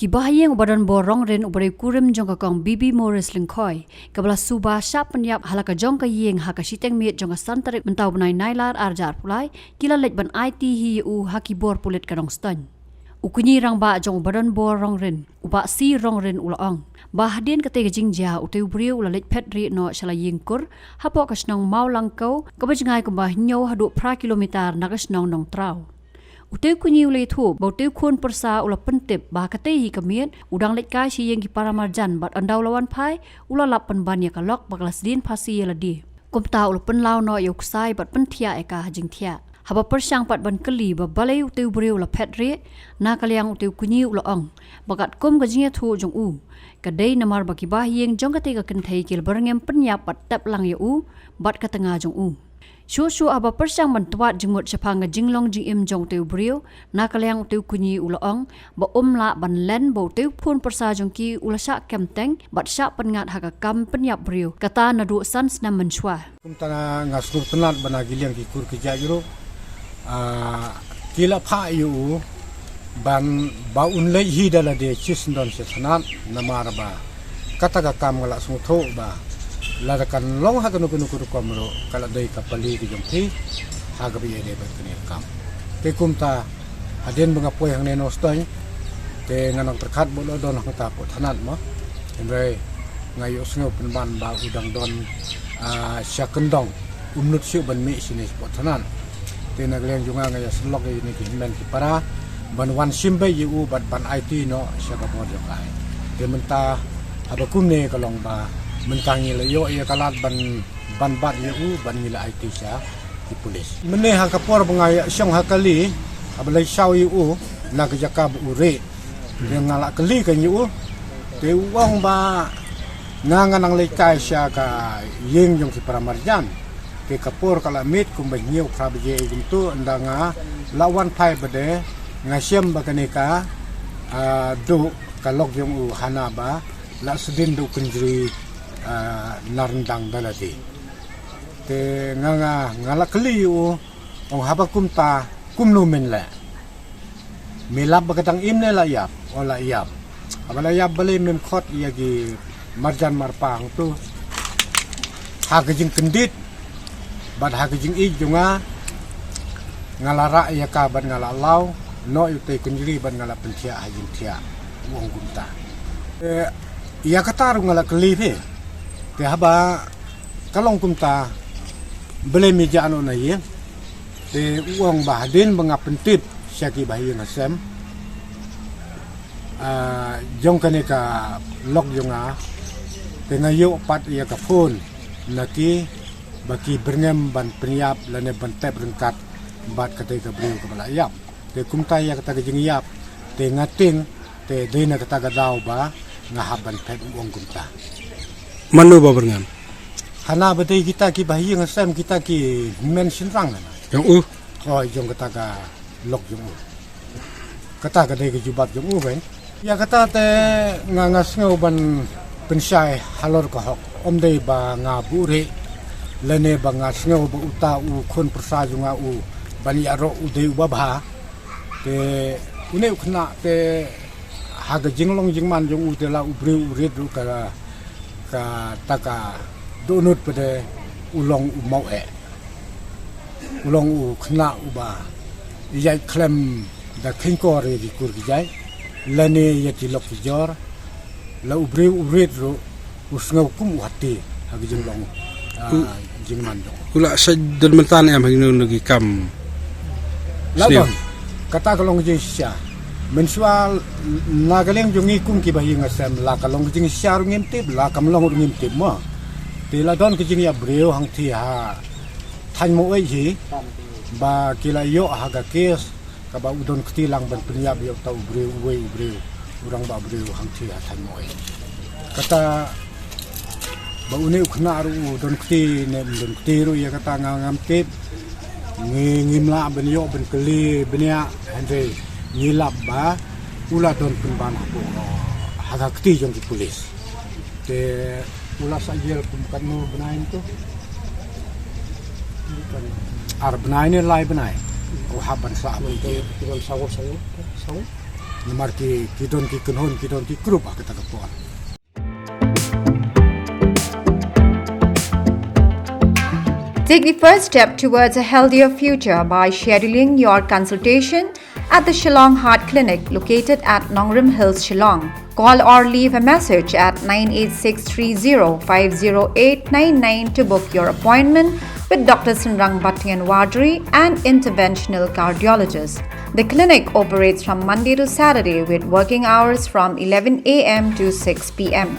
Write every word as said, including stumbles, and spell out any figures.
Ki bahaïing uba don bor rong rin uba dei u kurim jong ka kong B B Morris Lyngkhoi, kaba la suba shah pynïap ha la ka jong ka ïing ha ka shiteng miet jong ka san tarik mynta u bnai Nailar arhajar arphew lai, ki la leit ban aiti hi ïa u ha ki bor pulit ka Nongstoiñ. U kñi rangbah jong uba don bor rong rin, u Bah C Rongrin u la ong ba hadien katei ka jingjia utei u briew u la leit phet rieh noh sha la ïing kur hapoh ka shnong Mawlangkew, kaba jngai kumba hynñiew haduh phra kilometer na ka shnong Nongtraw. Utei u kñi u la ïathuh ba utei u khun pyrsa u la pyntip ba katei hi ka miet u dang leit kai sha ïing ki para marjan bad ynda u la wan phai u la lap pynban ïa ka lok ba ka la sdien phasi ïa lade. Kumta u la pynlaw noh ïa u ksai bad pynthiah ïa ka ha jingthiah. Haba pyrshang pat ban kylli ba balei utei u briew u la phet rieh, na ka liang utei u kñi u la ong ba katkum ka jingïathuh jong u, ka dei namar ba ki bahaïing jong katei ka kynthei ki la byrngem pynïap bad tep lang ïa u bad ka tnga jong u. Shuh shuh haba pyrshang ban twad jingmut shaphang ka jinglong jingim jong utei u briew, na ka liang utei u kñi u la ong ba um lah ban len ba utei u khun pyrsa jong ki u la shah kem teng bad shah pynngat ha ka kam pynïap briew, kata naduh san snem mynshuwa. Kumta nga sngewtynnat ba na ki liang ki kur ki jait ruh, ah, ki la phah ïa u ban ba un leit hi da lade shisyndon shi tnat, namar ba kata ka kam nga la sngewthuh ba lada kan long ha kano kano ka rukom ruh ka la dei ka pali ka jong phi ha kaba ïadei bad kane ka kam. Te kumta hadien ba nga poi hangne Nongstoiñ, te nga nang pyrkhat ba u la don hangta hapoh tnat mo. Hynrei nga ïohsngew pynban ba u dang don, ah, sha kyndong, um nud shuh ban mih shane shapoh tnat. Te na ka liang jong nga nga ïasyllok ïa kine ki hynmen ki para ban wan shim beit ïa u bad ban aiti noh sha ka bor jong ka. Te mynta haba kumne ka long ba mynta ngi la ïoh ïa ka lad ban, ban bat ïa u bad ngi la aiti sha ki pulit. Mynne ha ka por ba nga ïa shong ha kali, haba la ïashaw ïa u na ka jaka ba u rieh, te nga la kylli kane ïa u, te u ong ba nga, nga nang leit kai sha ka ïing jong ki para marjan. Te ka por ka la miet kumba hynñiew phra baje ïa kumto, ynda nga la wan phai bad nga shem ba kane ka, ah, duh ka lok jong u hana ba la sdien da u kynjri, ah, na ryndang da lade. Te nga, nga, nga la kylli ïa u, ong haba kumta kumno men leh. Me lap ba ka dang im ne la ïap? O la ïap. Haba la ïap balei mem khot ïa ki marjan marpa hangto? Ha ka jingkyndit bad ha ka jingïeit jong nga, nga la rah ïa ka bad nga la law noh ïa utei u kynjri bad nga la pynthiah ha jingthiah, u ong kumta. Eh, ïa kata ruh nga la kylli phi. Te haba ka long kumta, balei me jah noh na ïing? Te u ong ba hadien ba nga pyntip sha ki bahaïing hasem, ah, jong kane ka lok jong nga, te nga ïoh pat ïa ka phone na ki ba ki byrngem ban pynïap lane ban tep ryngkat bad katei ka briew kaba la ïap. Te kumta ïa kata ka jingïap, te nga tieng, te dei na kata ka daw ba nga hap ban phet, u ong kumta. Mano ba byrngem? Hana ba dei kita ki bahaïing hasem, kita ki hynmen shynrang hana. Jong u? Hooid, jong kata ka lok jong u. Kata ka dei ka jubab jong u, bad ïa kata te nga, nga sngew ban pynshai halor ka hok. Ym dei ba nga buhrieh lane ba nga sngew ba uta u khun pyrsa jong nga u ban ïaroh u dei uba bha. Te une u khynnah te ha ka jinglong jingman jong u te la u briew u rit ruh ka, kata ka dohnud pat de u long u mawheh. U long u khynnah uba ïaid khlem da kheiñkor ïa ki kur ki jait lane ïa ki lok ki jor. La u briew u rit ruh u sngew kum u hati ha ka jinglong, ah, jingman jong u. U la shait don mynta ne em ha kino kino ki kam? La don. Kata ka long ka jingshisha. Mynshuwa na ka liang jong ngi kum ki bahaïing hasem, la ka long ka jingshisha ruh ngim tip, la kam long ruh ngim tip mo. Te la don ka jingïap briew hangtei ha thaiñ Mawheh hi, ba ki la ïoh ha ka case kaba u don kti lang ban pynïap ïa uta u briew, uwei u briew, u rangbah briew hangtei ha thaiñ Mawheh. Kata ba une u khynnah ruh u don kti ne ym don kti ruh ïa kata nga ngam tip. Ngi ngim lah ban ïoh ban kylli bniah, hynrei ngi lap ba u la don pynban hapoh, ha ka kti jong ki pulit. Te u la sah jel kum katno bnai mynta? Ar bnai ne lai bnai u hap ban sah hapoh jel. Ki don saw, saw, saw? Namar ki ki don ki kynhun, ki don ki group ha kata ka por. Take the first step towards a healthier future by scheduling your consultation at the Shillong Heart Clinic, located at Nongrim Hills, Shillong. Call or leave a message at nine eight six three zero five zero eight nine nine to book your appointment with Doctor Synrang Battianwadri, an interventional cardiologist. The clinic operates from Monday to Saturday with working hours from eleven a m to six p m.